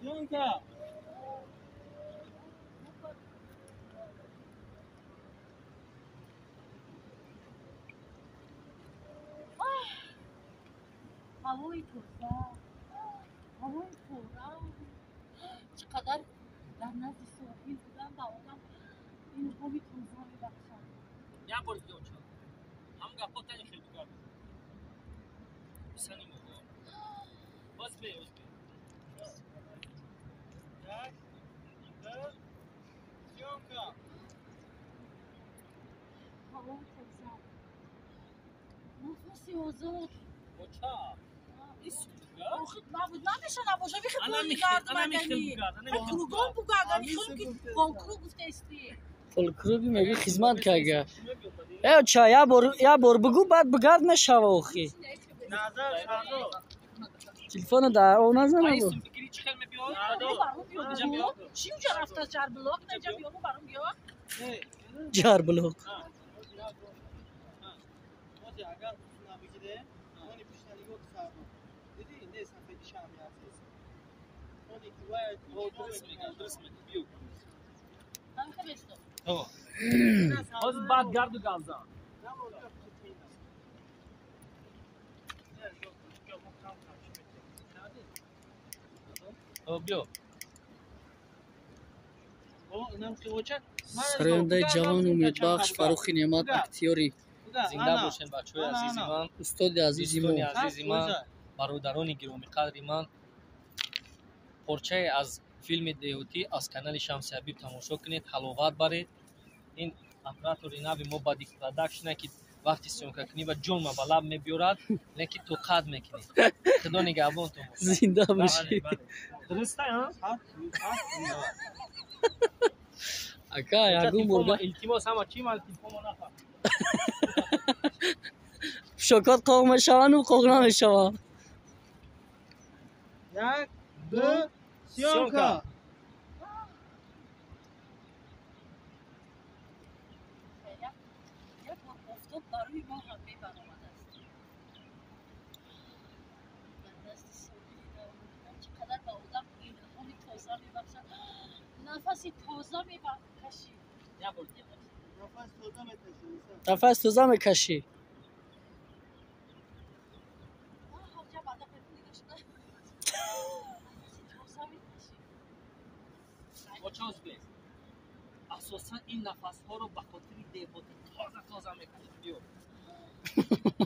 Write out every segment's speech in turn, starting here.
Съёмка. Ҳавои тоза, ҳавои форам, чӣ қадар дар назди соҳил будан ба одам илҳоми тоза мебахшад. Як бор дига оча. Ҳам гапҳо тани хел бугард. Писани мо. Боз бе, боз бе. Як, ду, съёмка. Ҳавои тоза, нафаси озод. Оча. Охи набуд намеша набоша вихи Ана пули михел, гард ана михел магани. бугард, ана михел Кругом бугард, ами хелм ки полкруг гуфтаисти. Полкруги мегӯ хизмат карга. Э оча, як бор бугӯ, баъд бугард мешава охи. Назар, Шаҳзод. Телефона дар о назана бо. Айсум бигири чӣ хел мебиёд? Барум биё, чӣ уҷа рафта ҷарблок, наҷа биё, барум биё. Ҷарблок. Ози агар набигире, они пишна нигоҳ сардо. Диди, не сафеди шами ҳаст. Они ки вай Дуруст мегӯ, дуруст мегӯ. Биё. Ҳам хебесто. Ҳо. Ҳозир баъд гарду галзан. Ҳо, биё. Сарояндаи ҷавон Умедбахш Фаррухи Неъмат, актёри Зинда бошед, бачаҳои азизи ман, устоди азизи мо. дӯстони азизи ман, бародарони гиромиқадри ман. Порчае аз филми Деҳотӣ аз канали Шамси Ҳабиб тамошо кунед, ҳаловат баред. Ин оператори нави мо Бадик Продакшна, ки вақти съёмкакунӣ ба ҷонма ба лаб мебиёрад, лекин тоқат мекунед. Худо нигаҳбонтон бошад. Зинда бошӣ. Дуруст, а? Ака, ягон бор Илтимос, ҳама чӣ ман телефонмо нафаҳм. Шокот қоғ мешавану қоғ намешава. Як, ду, съёмка. Як бор офтоб барои мо ҳам мебаромадааст. Дар назди соҳили даромадан чӣ қадар ба одам илҳоми тоза мебахшад, нафаси тоза мекашӣ. Як бор дига. Нафас тоза меташӣ. Нафас тоза мекашӣ. Ҳамҷа баъда пепунида шуда. Нафаси тоза мекашӣ. Очоз бес. Асосан ин нафасҳоро ба хотири деҳотӣ тоза тоза мекашӣ. Биё.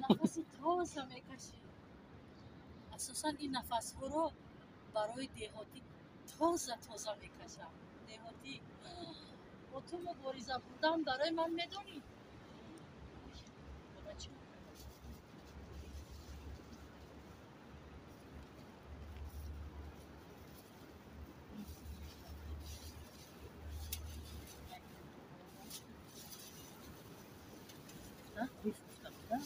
Нафаси тоза мекашӣ. Асосан ин нафасҳоро барои деҳотӣ тоза тоза мекашам. Деҳотӣ, бо ту мубориза бурдан барои ман медонӣ. Худо чӣ мекардам? Қулф гуфта буда.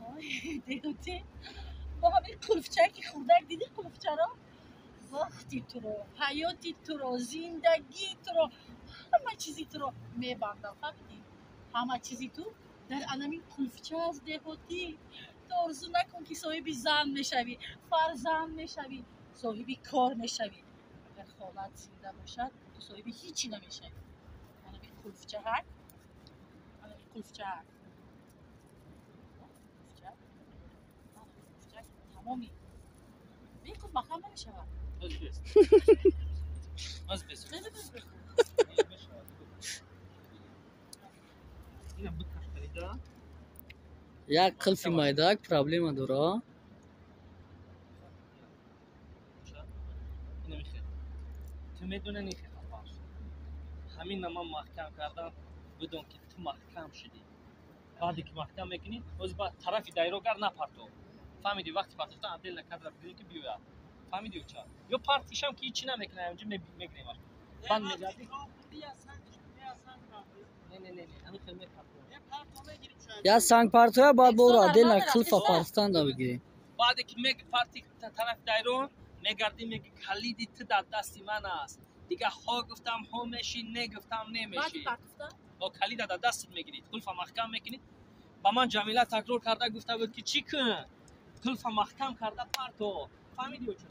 Ой, деҳотӣ, бо ҳамин қулфчаки хурдак, дидӣ қулфчаро? Вақти туро, ҳаёти туро, зиндагии туро, ҳама чизи туро мебандам, фаҳмидӣ? Ҳама чизи ту дар анамин қулфча аст, деҳотӣ. Ту орзу накун, ки соҳиби зан мешавӣ, фарзанд мешавӣ, соҳиби кор мешавӣ. Агар холат зинда бошад, ту соҳиби ҳичи намешавӣ. Анамин қулфчаҳак, анамин қулфчаҳак, қулфча, қулфча тамоми беқулф маҳкам намешавад. Боз бес. Боз бес. Хеле бес. Ина бикаш харида. Як қилфи майдаак проблема дора. Ина михел. Ту медонӣ нихел хафаш. Ҳамина ман маҳкам кардам, бидон ки ту маҳкам шудӣ. Баъде ки маҳкам мекунӣ, боз баъд тарафи дайрогар напарто. Фаҳмидӣ, вақти партофтан отдельно кадра бигирӣ ки биёяд. Фаҳмидӣ ча? Ё партишам ки ҳичи намекунад, ҳаминҷо мегирем. Баъд мегардӣ. Не, не, не, не, ҳамин хел мепартоам. Я санг партоя, баъд боро отдельно қилфа партофтанда бигирем. Баъде ки мепарти тарафи дайрон, мегардӣ, меги калиди ту дар дасти ман аст. Дига ҳо гуфтам ҳо мешӣ, не гуфтам не Баъди мешӣ. партофтан? Бо калида дар дастат мегирӣ, қулфа маҳкам мекунӣ. Ба ман Ҷамила такрор карда гуфта буд, ки чӣ кун? Қулфа маҳкам карда парто. Фаҳмидӣ ё чӣ?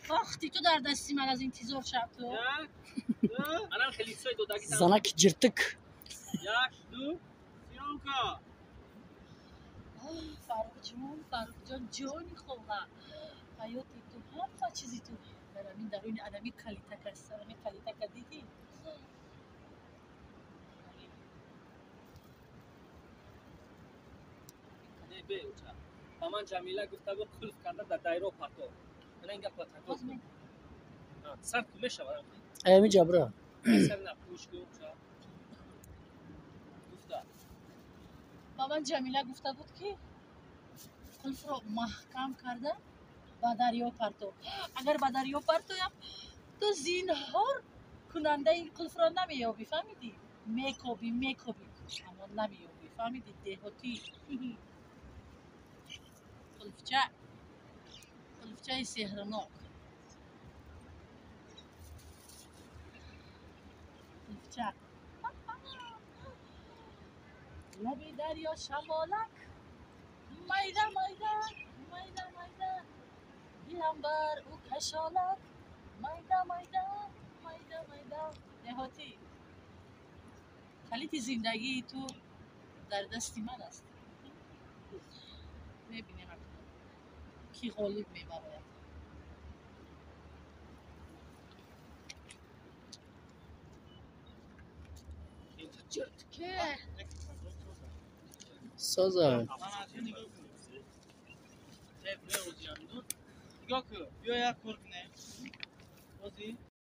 Вақти ту дар дасти ман аз интизор шав ту. Як, ду, манам хеле чизои додагӣ. Занаки ҷиртик. Як, ду, съёмка. Фаррухҷон, Фаррухҷон, ҷони хола, ҳаёти ту, ҳама чизи ту дар ҳамин даруни анами калитак аст. Анами калитака дидӣ? Не, бе, оча. Ба ман Ҷамила гуфта буд, қулф карда дар дайро парто. Мана ин гапро такрор кун. Сар ку мешавад. Аями ҷабра. Сар на пӯш ку, оча. Гуфта. Ба ман Ҷамила гуфта буд, ки қулфро маҳкам карда ба дарё парто. Агар ба дарё партоям, ту зинҳор кунандаи ин қулфро намеёбӣ, фаҳмидӣ? Мекобӣ, мекобӣ, аммо намеёбӣ, фаҳмидӣ? Деҳотӣ. Қулфча, қулфчаи сеҳрнок. Қулфча. Лаби дарё шамолак, майда майда, майда майда, дилам бар ӯ кашолак, майда майда, майда майда. Деҳотӣ, калити зиндагии ту дар дасти ман аст. Мебинем акнун кӣ ғолиб мебарояд. Ҷиртке. Соза. Нигоҳ кун, биё як кор кунем. Ҳозир